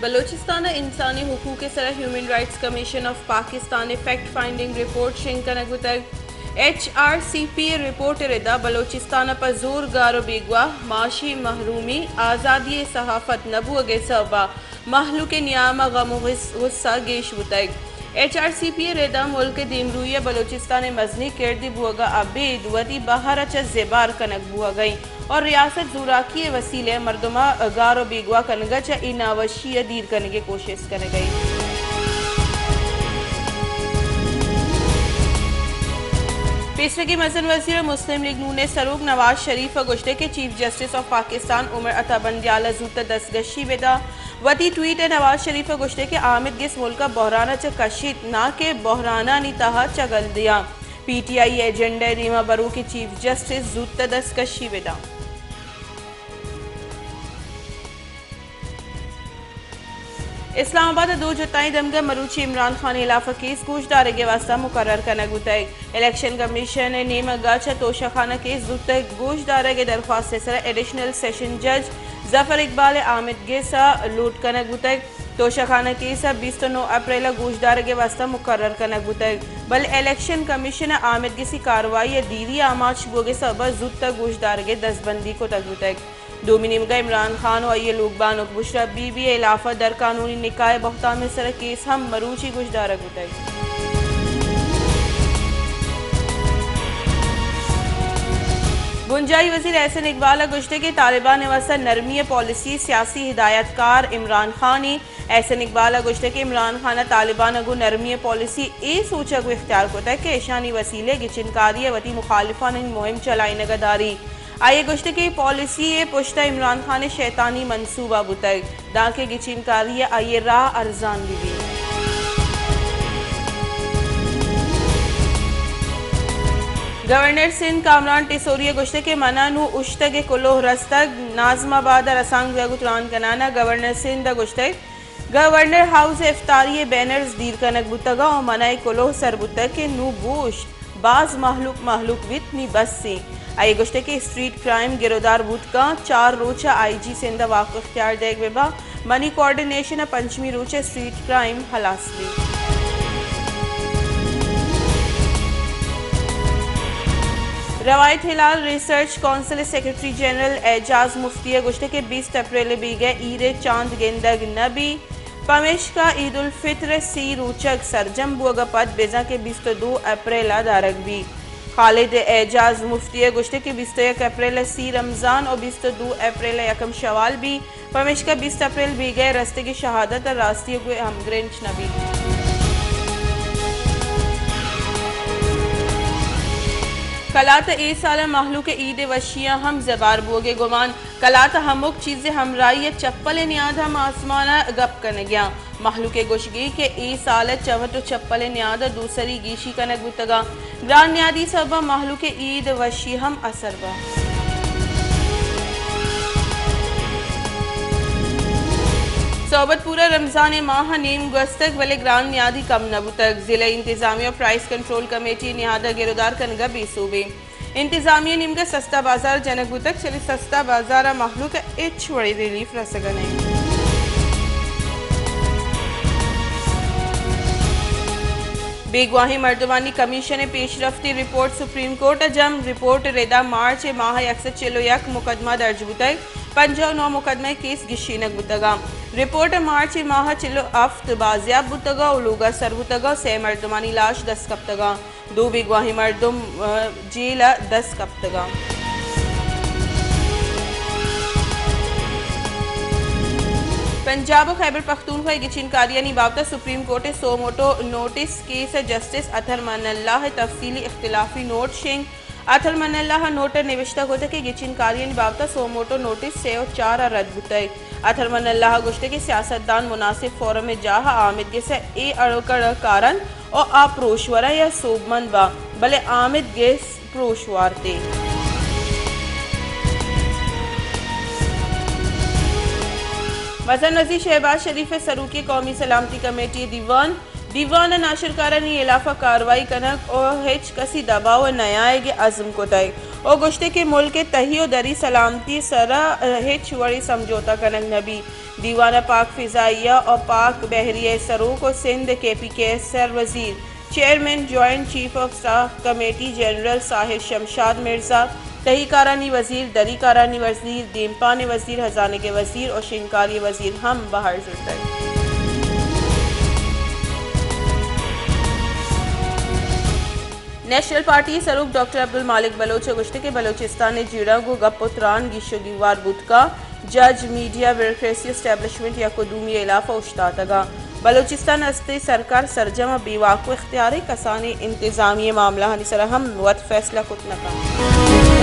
بلوچستان ءَ انسانی حقوق ءِ سرا human rights commission of Pakistan ءِ فیکٹ فائنڈنگ رپورٹ شنگ کنگ بوتگ۔ ایچ آر سی پی ءِ رپورٹ ءِ ردا بلوچستان ءَ پہ زور گار و بیگواہ، معاشی محرومی، آزادی ءِ صحافت نہ بوگ ءِ سبب ءَ مہلوک ءِ نیام ءَ غم و غص-، غصہ گیش بوتگ۔ ایچ آر سی پی ءِ ردا ملک ءِ دیمروئی ءَ بلوچستان ءِ مزنیں کردے بوگ ءَ ابید وتی بہر ءَ چہ زبہر کنگ بوگ ءَ انت اور ریاست زوراکی ءِ وسیلہ ءَ مردم ءَ گار و بیگواہ کنگ ءَ چہ اے ناوشی ءَ دیر کنگ ءِ کوشست کنگ ءَ انت۔ پیسرگی مزن وزیر ءُ مسلم لیگ نون ءِ سروک نواز شریف ءَ گوشتگ کہ چیف جسٹس آف پاکستان عمر عطا بندیال ءَ زوت ءَ دستگشی بہ داں۔ وتی ٹویٹ ءَ نواز شریف ءَ گوشتگ کہ آمید گس ملک ءَ بحران ءَ چہ کشیت، نہ کہ بحرانانی تہا چگل دیاں۔ پی ٹی آئی ءِ ایجنڈا ءِ دیما بروکیں چیف جسٹس زوت ءَ دستکشی بہ داں۔ اسلام آباد ءَ دو جتائیں دمگ ءَ مروچی عمران خان ءِ ہلاف ءَ کیس گوشدارگ ءِ واستہ مقرر کنگ بوتگ۔ الیکشن کمیشن ءِ نیمگ ءَ چہ توشہ خانہ کیس زوت ءَ گوشدارگ ءِ درخواست ءِ سرا ایڈیشنل سیشن جج ظفر اقبال ءِ آمید گس ءَ لوٹ کنگ بوتگ۔ توشہ خانہ کیس ءَ بیست ءُ نو اپریل ءَ گوشدارگ ءِ واستہ مقرر کنگ بوتگ، بلے الیکشن کمیشن ءَ آمید گسی کاروائی ءِ دیری آماچ بوگ ءِ سبب ءَ زوت ءَ گوشدارگ ءِ دزبندی کتگ بوتگ۔ دومی نیمگ ءَ عمران خان ءُ آئی ءِ لوگ بانک بشرا بی بی ءِ ہلاف ءَ در قانونی نکاح ءِ بہتام ءِ سر ءَ کیس ہم مروچی گوشدارگ بوتگ۔ بنجاہی وزیر احسن اقبال ءَ گوشتگ کہ طالبان ءِ واستہ نرمی ءِ پالیسی سیاسی ہدایت کار عمران خان ایں۔ احسن اقبال ءَ گوشتگ کہ عمران خان ءَ طالبان ءَ گوں نرمی ءِ پالیسی اے سوچگ ءُ اختیار کتگ کہ ایشانی وسیلہ ءَ گچینکاری ءَ وتی مخالفانی مہم چلائینگ ءَ داری۔ آئی ءَ گوشتگ کہ اے پالیسی ءِ پشت ءَ عمران خان ءِ شیطانی منصوبہ بوتگ، دانکہ گچینکاری ءَ آئی ءِ راہ ارزان بہ بیت۔ گورنر سندھ کامران ٹیسوری ءَ گوشتگ کہ من ءَ نوں اوشتگ ءِ کلوہ رستگ، ناظم آباد ءَ رسانکدراں گوں تران کنان ءَ گورنر سندھ ءَ گوشتگ، گورنر ہاؤس ءِ افطاری ءِ بینرز دیر کنگ بوتگ ءُ من ءَ اے کلوہ سر بوتگ کہ نوں بوشت، باز مہلوک مہلوک بیت، نی بس ایں۔ آئی ءَ گوشتگ کہ اسٹریٹ کرائم گرودار بوت کنت، چار روچ ءَ آئی جی سندھ ءَ واک اختیار دئیگ بہ بنت، منی کوآرڈینیشن ءَ پنچمی روچ ءَ اسٹریٹ کرائم ہلاس بیت۔ روایت ہلال ریسرچ کونسل ءِ سیکرٹری جنرل اعجاز مفتی ءَ گوشتگ کہ بیست اپریل ءَ بیگہ ایر ءِ چاند گندگ نہ بیت، پمیشکا عید الفطر ءِ سی روچگ سرجم بوگ ءَ پد بزاں کہ بیست ءُ دو اپریل ءَ دارگ بیت۔ خالد اعجاز مفتی ءَ گوشتگ کہ بیست ءُ یک اپریل ءَ سی رمضان ءُ بیست ءُ دو اپریل ءَ یکم شوال بیت، پمیشکا بیست اپریل بیگہ ءِ رستگیں شہادت ءَ راستی ءَ گوں ہمگرنچ نہ بیت۔ کلات ءَ اے سال ءَ مہلوک ءِ عید ءِ وشیاں ہم زبار بوگ ءِ گمان۔ کلات ءَ ہمک چیز ءِ ہمراہی ءَ چپل ءِ نیاد ہم آسمان ءَ گپ کنگ ءَ انت۔ مہلوک ءِ گوشگ ایں کہ اے سال ءَ چوٹ ءُ چپل ءِ نیاد ءَ دوسری گیشی کنگ بوتگ ءَ۔ گران نیادی سبب ءَ مہلوک ءِ عید وشی ہم اثر بنت۔ صحبت پورا، رمضان ءِ ماہ ءَ نیم گوستگ، بلے گران نیادی کم نہ بوتگ۔ ضلعی انتظامیہ ءُ پرائس کنٹرول کمیٹی ءِ نیاد ءَ گرودار کنگ ءَ بے سوب ایں۔ انتظامیہ ءِ نیمگ ءَ سستا بازار جنگ بوتگ، چرے سستا بازار ءَ مہلوک ءَ ہچ وڑیں ریلیف رسگ ءَ نہ انت۔ بیگواہیں مردمانی کمیشن ءِ پیشرفتی رپورٹ سپریم کورٹ ءَ جم۔ رپورٹ ءِ ردا مارچ ءِ ماہ ءَ یک سد چل ءُ یک مقدمہ درج بوتگ، پنجاہ ءُ نو مقدمہ ءِ کیس گیشینگ بوتگ اَنت۔ رپورٹ ءَ مارچ ءِ ماہ ءَ چل ءُ ہفت بازیاب بوتگ ءُ لوگ ءَ سر بوتگ ءُ سئے مردمانی لاش دست کپتگ اَنت۔ دو بیگواہیں مردم، ءَ، جیل ءَ دست کپتگ اَنت۔ پنجاب ءُ خیبر پختونخوا ءِ گچینکاریانی بابت ءَ سپریم کورٹ ءِ سو موٹو نوٹس کیس ءِ جسٹس اطہر من اللہ ءِ تفصیلی اختلافی نوٹ شنگ۔ اطہر من اللہ ءَ نوٹ ءَ نبشتہ کتگ کہ گچینکاریانی بابت ءَ سو موٹو نوٹس سے ءُ چار ءَ رد بوتگ۔ اطہر من اللہ ءَ گوشتگ کہ سیاستدان مناسب فورم ءِ جاہ ءَ آمید گس ءِ اے اڑ ءُ کڑ ءَ کار اَنت ءُ آ پروش ور اَنت یا سوبمند باں، بلے آمید گس پروش وارت۔ مزن وزیر شہباز شریف ءِ سروکی قومی سلامتی کمیٹی ءِ دیوان، دیوان ءَ ناشرکارانی ہلاف ءَ کاروائی کنگ ءُ ہچ کسی دباؤ ءَ نیایگ ءِ عزم کتگ۔ او گوشتے کہ ملک ء تہی و دری سلامتی ء سرا ہچ وڑیں سمجھوتہ کنگ نہ بیت۔ دیوان ء پاک فضائیہ و پاک بحریہ ء سروک و سندھ ء کے پی کے ء سر وزیر، chairman joint chief of staff committee general Sahir Shamshad Mirza, تہی کارانی وزیر، دری کارانی وزیر، دیمپان ء وزیر، ہزانگ ء وزیر و شنگکاری ء وزیر ہم بہر زرتگ۔ نیشنل پارٹی ء سروک ڈاکٹر عبدالمالک بلوچ ء گوشتگ کہ بلوچستان ء جیڑہ گوں گپ ء تران گیش ء گیوار بوت کنت، جج، میڈیا، بیوروکریسی، اسٹیبلشمنٹ یک ء دومی ء ہلاپ ء اوشتاتگ انت۔ بلوچستان ء ہستیں سرکار سرجم ء بے واک ء اختیار ء کسانیں انتظامی معاملہانی سرا ہم وت فیصلہ کت نہ کنت۔